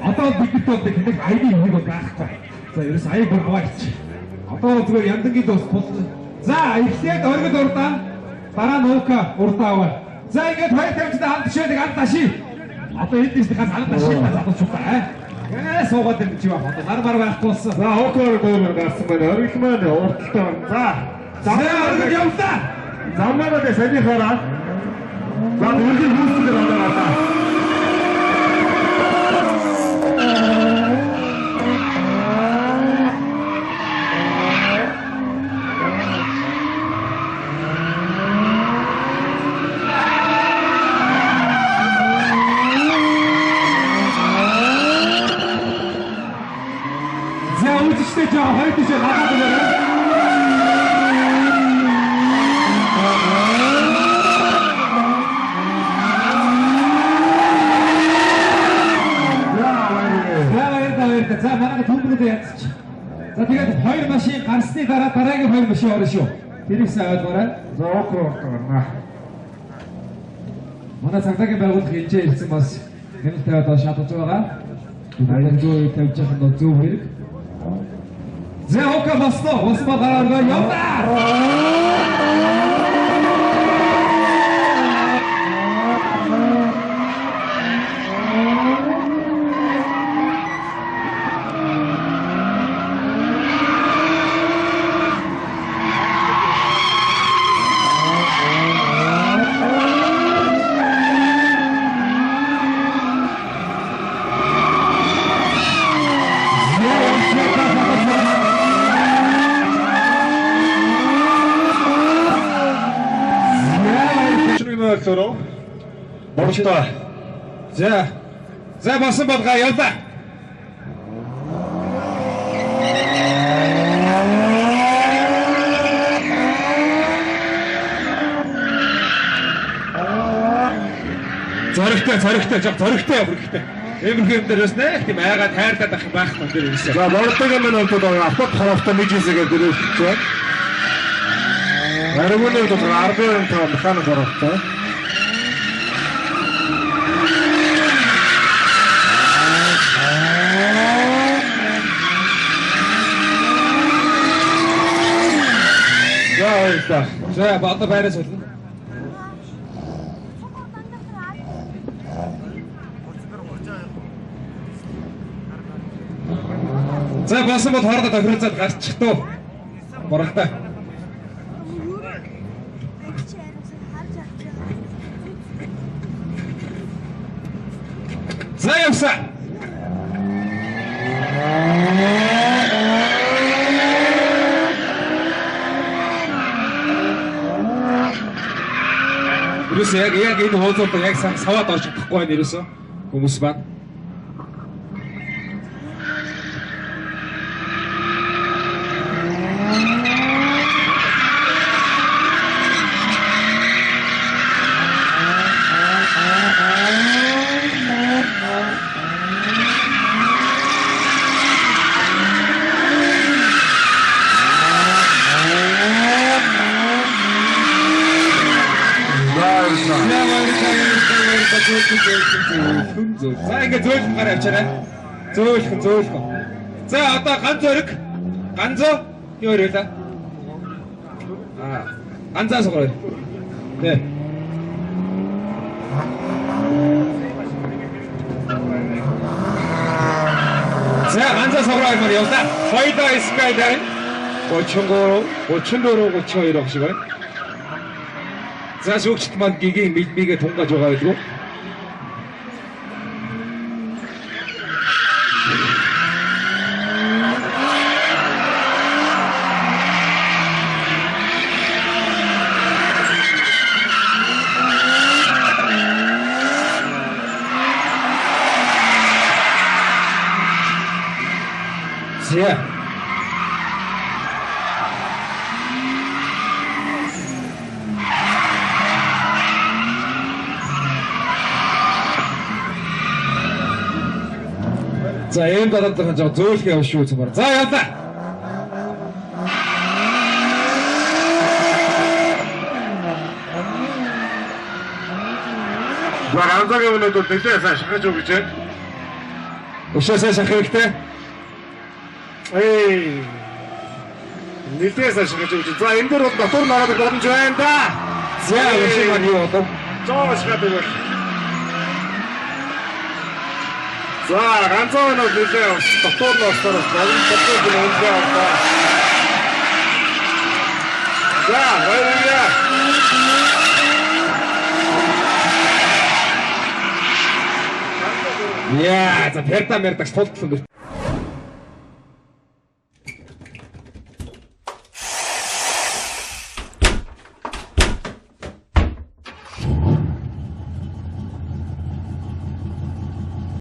Одоо бид нар бол нэг аяны юмыг бол байхгүй. За ерөөс аяг бүр хуваалч. Одоо зүгээр яндангийн дус тулж. За эхлээд оргил урдаа, дараа нь уука урдаа аваа. За ингээд хоёр тавьчдаа хамт шээ нэг анд аши. Одоо хэд дэс ганц анд аши залуучууд аа. Гээ суугаад ирж чи байх. Одоо нар мар байхгүй болсон. За уука оргил гарсан байна. Оргил маань урдталтай байна. За за оргил явлаа. Замаараа санийхаараа. За оргил хүүсгээр одоо гарлаа. За манай түмбэгдээ ядчих. За тэгээд хоёр машин гарсны дараа дараагийн хоёр машин орно шүү. Тэрийг сайн ойлгоорой. За окей гарна. Манай цагдаагийн байгууллага хэмжээ ирсэн бас хяналт тавиад доош шатаж байгаа. Баяр зүй тавьж явах нь зөв хэрэг. За окей босноо. Босон ба гараа өргөө явлаа. Боролтой. За. За болсон болгоо явлаа. Зоригтой, зоригтой, жоо зоригтой явах хэрэгтэй. Иймэрхүү юм дээр бас нэх тийм айгаад хайрлаад ах байхгүй тэр ерөөсөө. За боролтойг маань бол автод хоровтой мижисэгээ дөрөвч байна. Аргууны бол 15 механик хоровтой. За одоо байраас солино. За болсон бол хоорондоо тохиролцоод гарчих туу. Боролтой. За явсан. Ерөөсөө яг энэ хуулиуд яг саваад орж чадахгүй байна ерөөсөө хүмүүс байна. За ингээд зөөлхөн гараа авчаарай. Зөөлхөн, зөөлхөн. За одоо ганц өрг, ганзоо юу өрөөлээ? Аа, ганцаа сугараа. Тэ. За ганцаа сугараа юмар явлаа. Хоёдоо Skyline 33, 34, 32 ах шиг байна. За шүүгчд маань гэгийн мэлмигээ тунгааж байгаа байлгүй. За. За эм дараагийн жоо зөөлх явна шүү цамаар. За явлаа. За ганцаагийн өнөд бол нэлээд сайн шахаж өгч байна. Өшөө сайн шахах хэрэгтэй. Эй. Нэлээд сайн шахаж өгч. За энэ дээр бол дотор нь ороод боломж байна да. За өшөө маань юу болов? Жоо шахаад өгөх. За ганцаа өнөд нэлээд дотор нь орсоор боломж дотор нь өнлөө авлаа. За баярлалаа. Яа, за перта мертагс тултлан.